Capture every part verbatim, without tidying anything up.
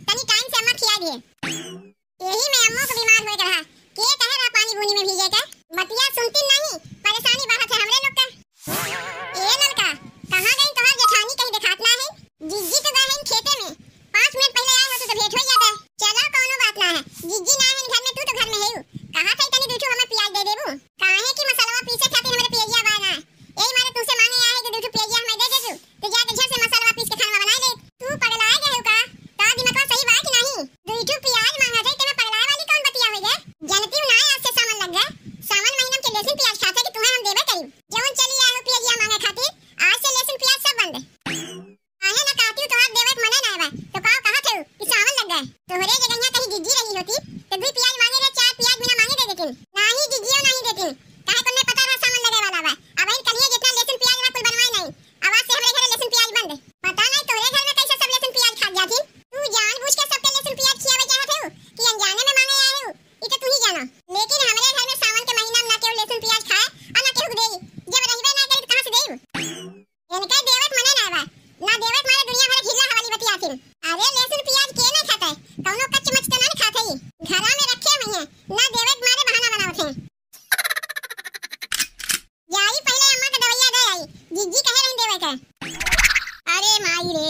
तनी टाइम से अम्मा खिया दिए। यही में अम्मो के बीमार होए के रहा। के कहे रहा पानी बूनी में भीगे के? बतिया सुनती नहीं, परेशानी बढ़त है हमरे लोग का। ए ललका, कहाँ गई तोहार जेठानी, कहीं देखात ना है? जिज्जी तो गए हैं खेते में, पाँच मिनट पहले आए होते तो भेंट हो जाता। चलो कौनो बात ना है, जिज्जी ना है घर में, तू तो घर में है। कहा था तनी दू ठो हमें प्याज दे देबू, काहे कि मसलवा पीसे खातिर हमरे पियजिया बा ना, यही मारे तुमसे मांगे आए हैं कि दू ठो पियजिया हमें दे दे तू। तो जाके झट से मसाला पीस के खाना बनाए ले। तू पगलाए गए हो का? का दिमागवा सही बा कि नहीं? दुई ठो प्याज मांगा थे, तेमे पगलाए वाली कौन बतिया हुई गे? जनती हूँ ना, आज से सावन लग गए। सावन महीना में के लहसुन प्याज खाते कि तुम्हें हम देबे करी। जवन चली आए हो पियजिया मांगे खातिर, आज से लहसुन प्याज सब बंद। काहे ना कहती हूँ, तोहार देवे के मने ना बा। तो का कहा थे कि सावन लग गए? तोहरे जगहिया कहीं जिज्जी रही होती, तो दुई प्याज मांगे रे, चार प्याज बिना मांगे दे देती। नाही जिज्जियो नाही देती। काहे कोने पता रहा सावन लगे वाला बा। अब इन कलिए जितना लहसुन प्याज रहा कुल बनवाए नहीं। अब आज से हमरे घरे लहसुन प्याज बंद। पता नहीं तोरे घर में कैसे सब लहसुन प्याज खा जाथिन। तू जानबूझ के सबके लहसुन प्याज खियावे चाहत हो कि अनजाने में मांगे आए हो, ई तो तू ही जाना। लेकिन हमरे घर में सावन के महीना में ना केहू लहसुन प्याज खाए और ना केहू के देई। जब रहबे ना करी तो कहाँ से देई? इनका देवे के मने ना बा, ना देवे के मारे दुनिया भर ढीला हवाली बतियाथिन। अरे लहसुन प्याज के ना खाते, कौनो कच्च मच्च तो ना खाते ही। घरा में रखे हुए हैं, ना देवे के मारे बहाना बनावत हैं। जाई पहले अम्मा के दवाइया दे आई, जिज्जी कहे रही देवे के। अरे माई रे,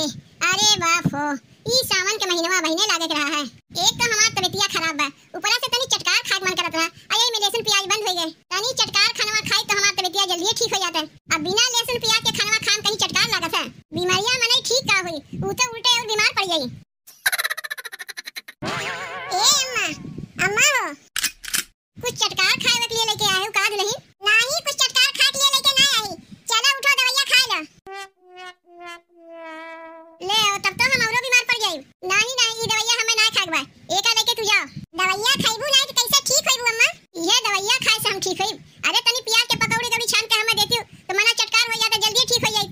अरे बाप हो, ई सावन के महीनवा बहिने लागे के रहा है। एक तो हमार तबीयतिया खराब बा, ऊपरा से तनी चटकार खाए के मन करत रहा, आ यही में लहसुन प्याज बंद हो गए। तनी चटकार खानवा खाई तो हमार तबीयतिया जल्दी ठीक हो जाता। अब बिना लहसुन प्याज के खानवा खाए में तनी चटकार लागत है। बीमारिया मनई ठीक का हुई, ऊ तो उल्टे और बीमार पड़ जाई। ए अम्मा, अम्मा हो, कुछ चटकार खाए के लिए लेके आए हो का दुल्हन? नाही, कुछ चटकार खाए के लिए लेके ना आई। चलो उठो, दवाइया खा लो। ले आओ, तब तो हम औरो बीमार पड़ जाई। नाही, नाही, ई दवाइया हमें ना खाए के बा। एका लेके तू जाओ। दवाइया खाइबू नाही तो कैसे ठीक होइबू अम्मा? इहे दवाइया खाए से हम ठीक होइब। अरे तनी प्याज के पकौड़ी कौड़ी छान के हमें देती हो तो मना चटकार हो जाता, जल्दी ठीक हो जाई।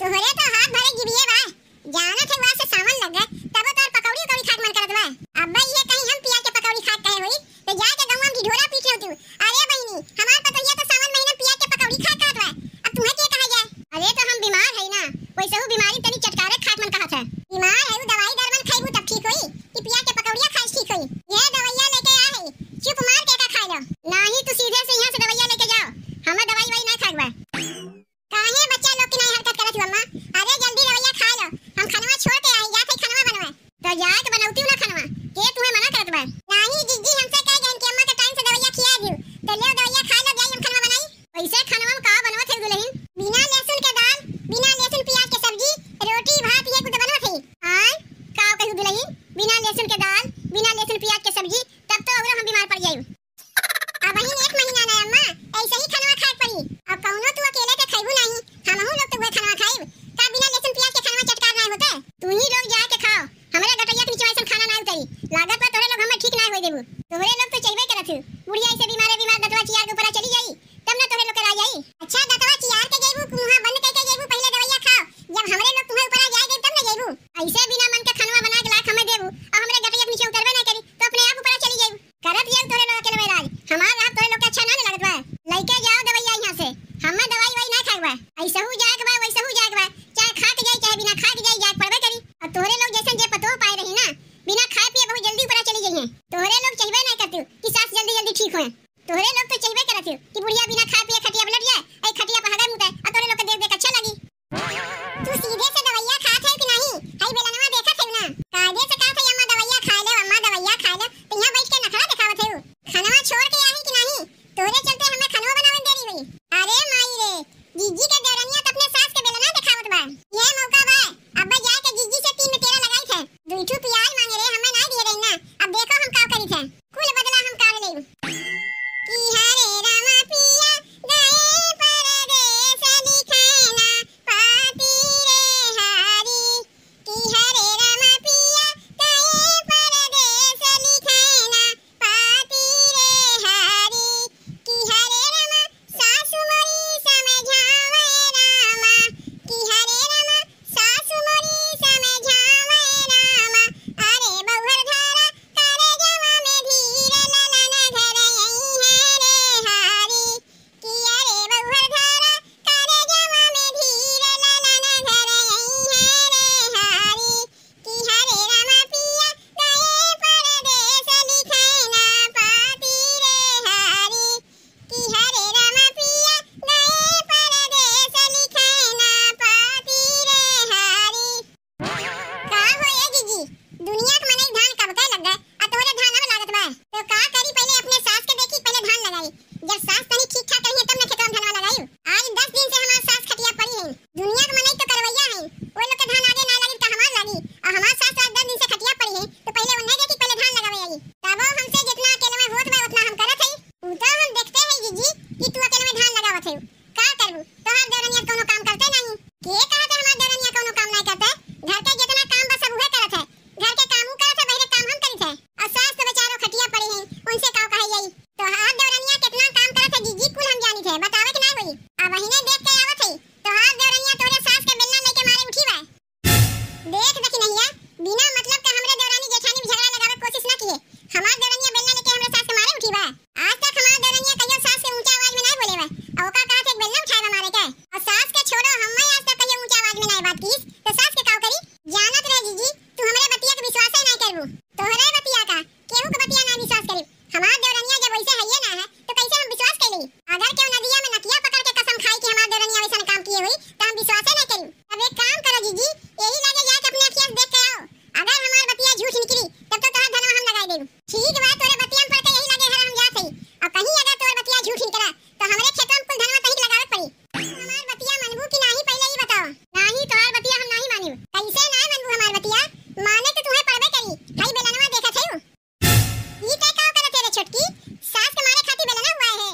तोहरे तो हाथ भरे जिबिये बा। जानत है, वहाँ से सावन लग गए, तब तोर पकौड़ी उकौड़ी खाए के मन करत बा। अब ये कहीं हम पिया के पकौड़ी खाए कहे होई, तो जाए के गौवा में ढिढोरा पीट होती। अरे बहिनी, हमार पतोहिया तो सावन महीना पिया के पकौड़ी खाए कहत बा, अब तुम्हें के कहा जाए? अरे तो हम बीमार है ना, वैसे हूँ बीमारी तनी चटकारे खाए के मन कहत है। बीमार है, दवाई दरमन खाइबू तब ठीक होई, कि पिया के पकौड़िया खाए से ठीक होई? ये दवाइया लेके आ है, चुप मार के का खाए लो। नाही, तू सीधे से यहाँ से दवाइया लेके जाओ, हमें दवाई वाई ना खाए के बा। काहे बच्चा लोग की नहीं हरकत करत हो अम्मा? अरे जल्दी दवाइया खा लो, हम खनवा छोड़ के आई, जात है खनवा बनवा। तो जाए के बनौती ना खनवा, के तुम्हें मना करत बा? नाही जिज्जी, हमसे कह गए कि अम्मा के टाइम से दवाइया खिया दियो, तो ले दवाइया खा लो, जाई हम खनवा बनाई। वैसे खनवा में का बनवत है दुल्हन? बिना लहसुन के दाल, बिना लहसुन प्याज के सब्जी, रोटी भात ये कुछ बनवत है। आय, का कहू दुल्हन, बिना लहसुन के दाल, बिना लहसुन प्याज के सब्जी, तब तो अउरो हम बीमार पड़ जाई। अबहिन एक महीना ना अम्मा, ऐसे ही खनवा खाए पड़ी। अब कौनो तू अकेले के खइबू नहीं, हमहू लोग तो उहे खनवा खाइब। का बिना लहसुन प्याज के खनवा चटकार ना होते? तू ही लोग जाके खाओ, हमरे गटैया के नीचे ऐसन खाना ना उतरी। लागत बा तोहरे लोग हमें ठीक ना होए देबू। तोहरे लोग तो चइबे करत हो, बुढ़िया ऐसे बीमारे बीमार दतवा चियार के ऊपर चली जाई, तब ना तोहरे लोग के राज आई। अच्छा दतवा चियार के जइबू, मुँहा बंद करके जइबू, पहले दवाइया खाओ, जब हमरे लोग तुम्हें ऊपर आ जाए तब ना जइबू। ऐसे बिना मन के खनवा बना के लाख हमें देबू, और हमरे गटैया के नीचे देख दखिनहिया, बिना मतलब का हमरे देवरानी जेठानी में झगड़ा लगावे के कोशिश ना किहे। हमार देवरनिया बेलना लेके हमरे सास के मारे उठी बा। आज तक हमार देवरनिया कहियो सास के ऊंचा आवाज में ना बोले बा। और ओका कहा थे बेलना उठाए बा मारे के। और सास के छोड़ो, हम आज तक कहियो ऊंचा आवाज में ना बात कीस, तो सास के काव करी? जानत रहे जीजी, तू हमरे बतिया के विश्वास ही ना करबू। तोहरे बतिया का, केहू के बतिया ना विश्वास करी। हमार देवरनिया जब वैसे हइये ना है, तो कैसे हम विश्वास कर ली? अगर केहू नदिया में नकिया पकड़ के कसम खाई कि हमार देवरनिया वैसन काम किए हुई, तो हम विश्वासे ना करी। अब एक काम करो जीजी, यही लागे जाके अपने अखिया से देख के आओ। अगर हमार बतिया झूठ निकली, तब तो तोहर धनवा हम लगाई देब। ठीक बा, तोरे बतिया में पड़ के यही लागे घर हम जात हई। और कहीं अगर तोर बतिया झूठ निकला, तो हमरे खेतवा में कुल धनवा तहीं लगावे पड़ी। हमार बतिया मनबू कि नाही, पहले ई बताओ। नाही, तोहार बतिया हम नाही मानिब। कैसे नाही मनबू हमार बतिया? माने तो तुम्हें पड़बे करी। हई बेलनवा देखत हई? ई तय का करत है रे छोटकी? सास के मारे खातिर बेलना हुआ है?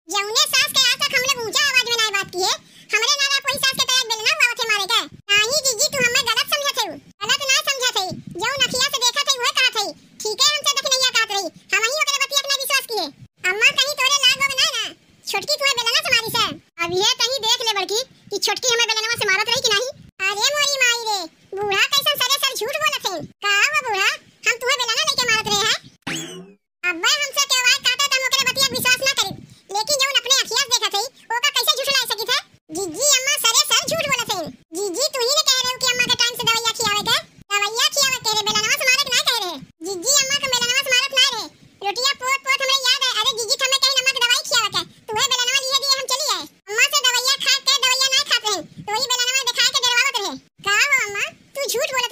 जौने सास के आज तक हम लोग ऊंचा आवाज में नाही बात किहे, हमरे नारा कोई सास के तय बेलना हुआ थे मारे के। नाही जीजी, तू हमें गलत समझत है। गलत ना समझत है, जौन अखिया से देखत है, वह कहत है। ठीक है, हमसे दखिनैया कहत रही, हम ही ओकरे बतिया के ना विश्वास किहे। अम्मा, कहीं तोरे लाग हो ना, ना छोटकी तुम्हें बेलना से मारी से। अब ये कहीं देख ले बड़की कि छोटकी हमें बेलनवा से मारत रही कि नहीं। अरे मोरी माई रे, बूढ़ा कैसन सरे सर झूठ बोलत है। का वो बूढ़ा, हम तुम्हें बेलना लेके मारत रहे हैं? अब्बा हमसे केहू आए कहता तो हम ओकरे बतिया के विश्वास ना करी, लेकिन जौन अपने अखिया से देखत है, ओका कैसे झूठ ला सकित है? जीजी, अम्मा सरे सर झूठ बोलत है। जीजी, तू ही ने कह रहे हो कि अम्मा के टाइम से दवाइया खियावे के। दवाइया खियावे के रे, बेलनवा से मारे के ना कह रहे। जीजी, अम्मा के बेलनवा से मारत ना रहे, रोटिया पोत पोत हमरे याद है। अरे जीजी, थमे कहीं अम्मा के दवाई खियावे के, तू है बेलनवा लिए दिए, हम चली आए। अम्मा से दवाइया खा के दवाइया ना खात रहे, तो वही बेलनवा दिखा के डरवावत रहे। का हो अम्मा, तू झूठ बोलत